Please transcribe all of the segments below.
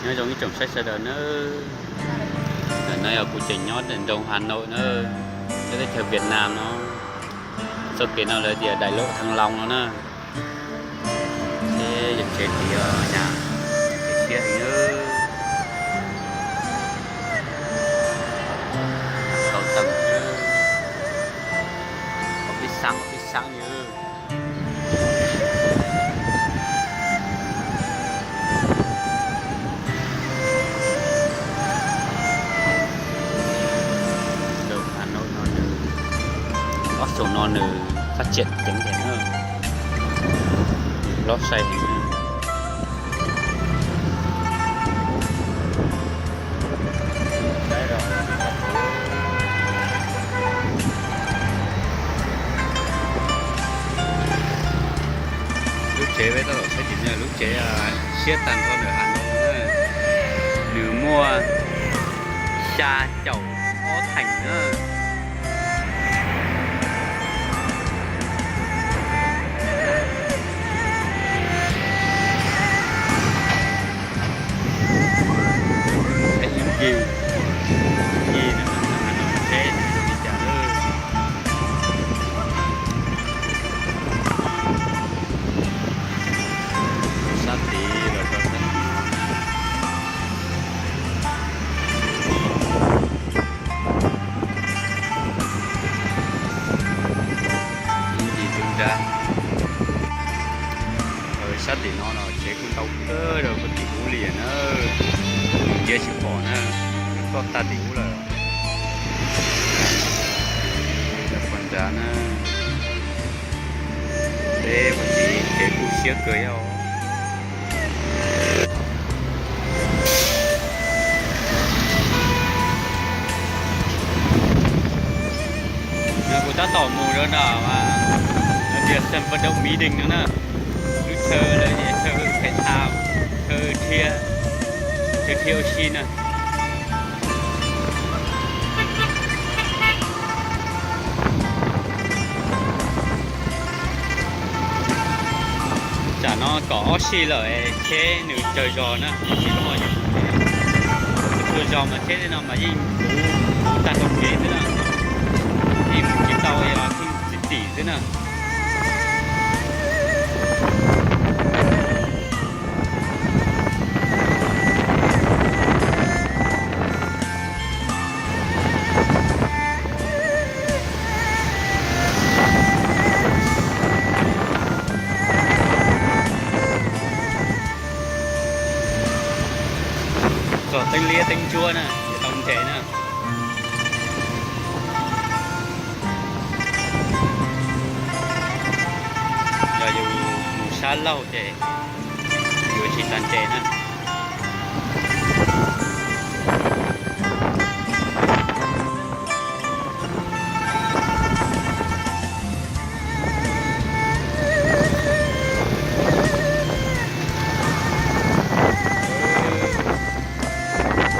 Nyob zoo ib tsoom saib sawv daws nawb. Ntawm no yog kuv tseem nyob nroog Hà Nội na, nyob teb chaws Việt Nam no. Txoj kev no lawv tias đại lộ Thăng Long no na. Ces yog tsev tias nyab, tsev siab heev nawb. Kaum tawm, ob peb xab, ob peb xab nawb. Ntawm Hà Nội no nws, ob xyoos no nws phát triển ceev tiag na, loj sai heev na. Lub tsev peb tab tom saib tim no, lub tsev siab tag nrho ntawm Hà Nội na, nws muaj xya caum ob theem na. Ib ncig, ib ncig no, teb li cas lawm. Sab tid los rau sab tid no na. Ib ncig tub nrab. Sab tim no los tsev kuj ntau kawg rau puag tim ub li na. Cia tsis pom na, toj tag tim ub lawm. Cov poj ntsa na, peb puag tim tsev kuj siab kawg os. Kuv tab tom mus rau nram, tias Sân Vận động Mỹ Đình no na, lub chaw lawv tias chaw thể thao, chaw dhia, chaw dhia ua si na. Tsam no kaum ob sij lawm, tsheb nws tsawg zog na, tsis muaj, txhua zaus mas tsheb no mas yeej puv, puv tag nrho kev xwb na, yeej mus tsis tau, yeej txim txim xwb na. Txog teeb liab teeb ntsuab na, tsis tau nres na. Yog yus mus sab laug ces yuav tsis tau nres na.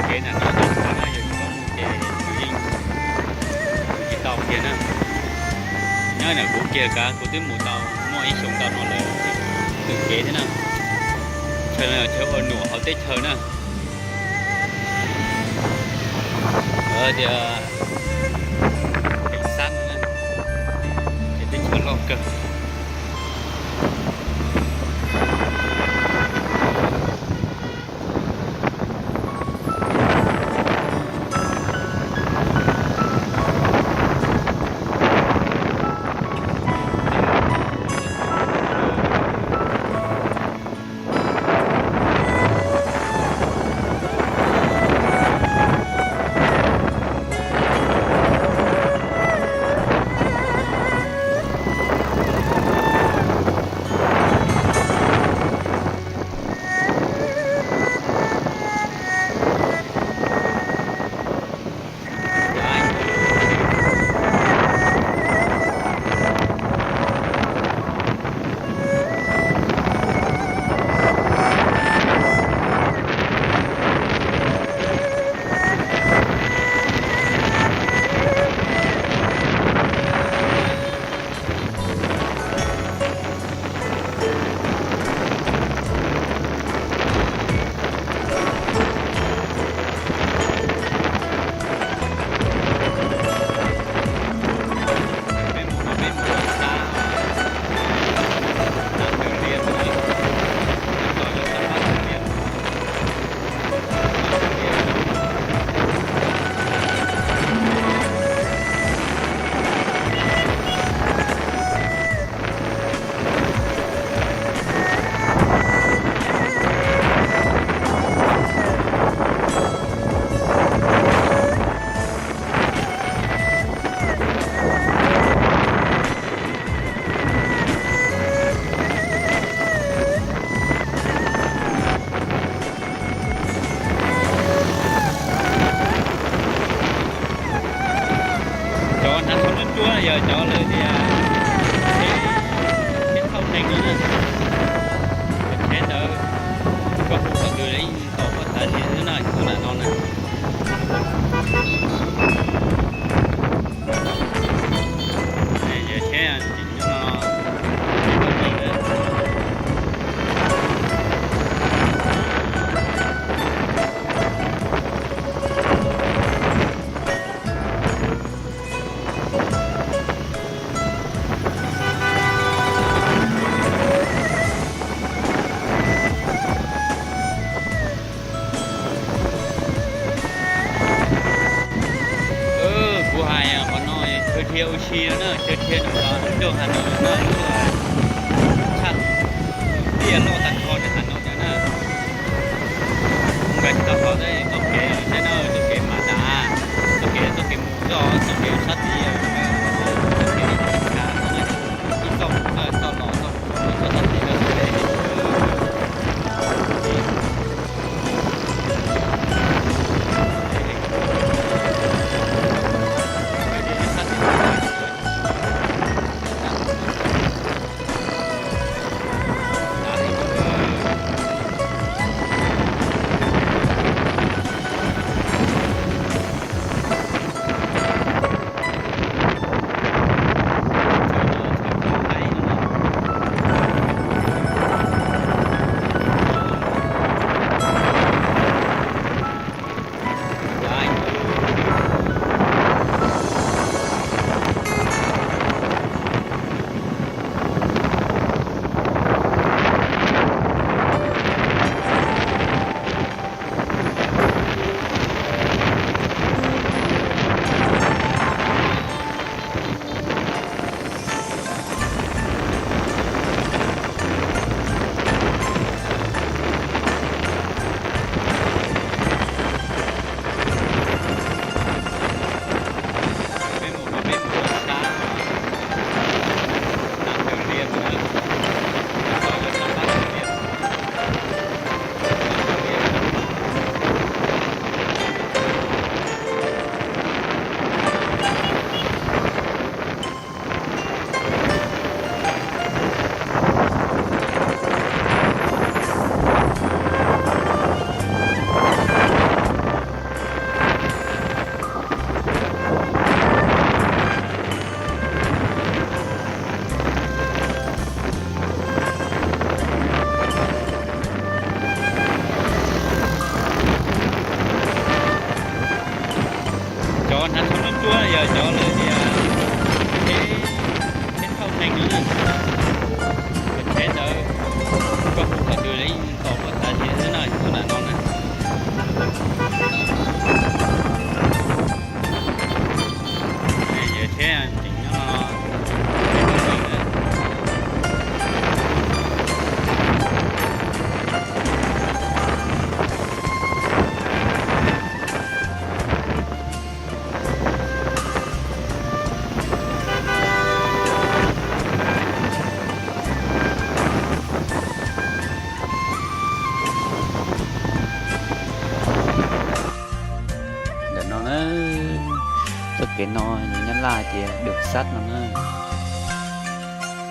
Kev ntawm no yog yus mus ces yus yeej mus tsis tau kiag na. Nyob ntawm kuv kiag kav kuv twb mus tau muaj ib xyoos ntau no lawm, txog kev thiab na. Chaw no yog chaw ua nuam hauv teb chaws na. Lawv tias Cảnh Sát no na, ces teb chaws loj kawg. Cov lawv tias tsheb thauj neeg no na, tsheb ntawd koj hu qhov twg los yeej tau koj xav li xwb na, tus ntawm no na. Yog tsheb tseem nyob no, tsheb thauj neeg na. Kuv hais qhov no chaw dhia ua si no na, chaw dhia no los lub nroog Has Nois no na, lub tshaj tiaj loj tag nrho nyob Has Nois no na. Nkawd tsis tau qhov txoj kev saib na, txoj kev mas dav, txoj kev, txoj kev mus zoj, txoj kev sab tid, txoj kev ib txoj mus na, txoj los txoj mus txoj sab tid na. Peb mus, peb mus sab Nam Cawv Lias no na, peb mus sab Nam Cawv Lias. Cov hnav tsho ntsuab ntsuab yog cov lawv tias tsheb, tsheb thauj neeg no na. Cov tsheb ntawd koj hu qhov twg los yeej tau koj xav li xwb na, tus ntawm no na. Yog tsheb tseem nyob no. Ntawm no na, txoj kev no yog Nyab Laj tias đường sắt no na.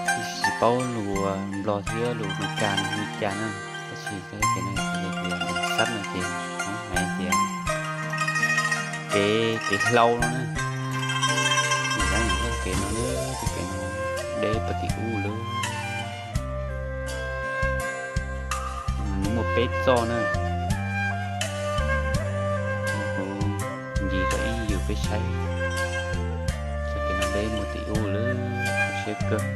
Tsis paub lus Nplog thiab lus Meskas li cas na, tab sis txoj kev no tias đường sắt no ces hais tias kev, kev hlau no na. Nws tab yog txoj kev no, txoj kev no deb puag tim ub lawm. Nws muaj peb txoj na. Kuv ncig rau ib yus peb saib. Txoj kev no deb mus tim ub lawm, siab kawg.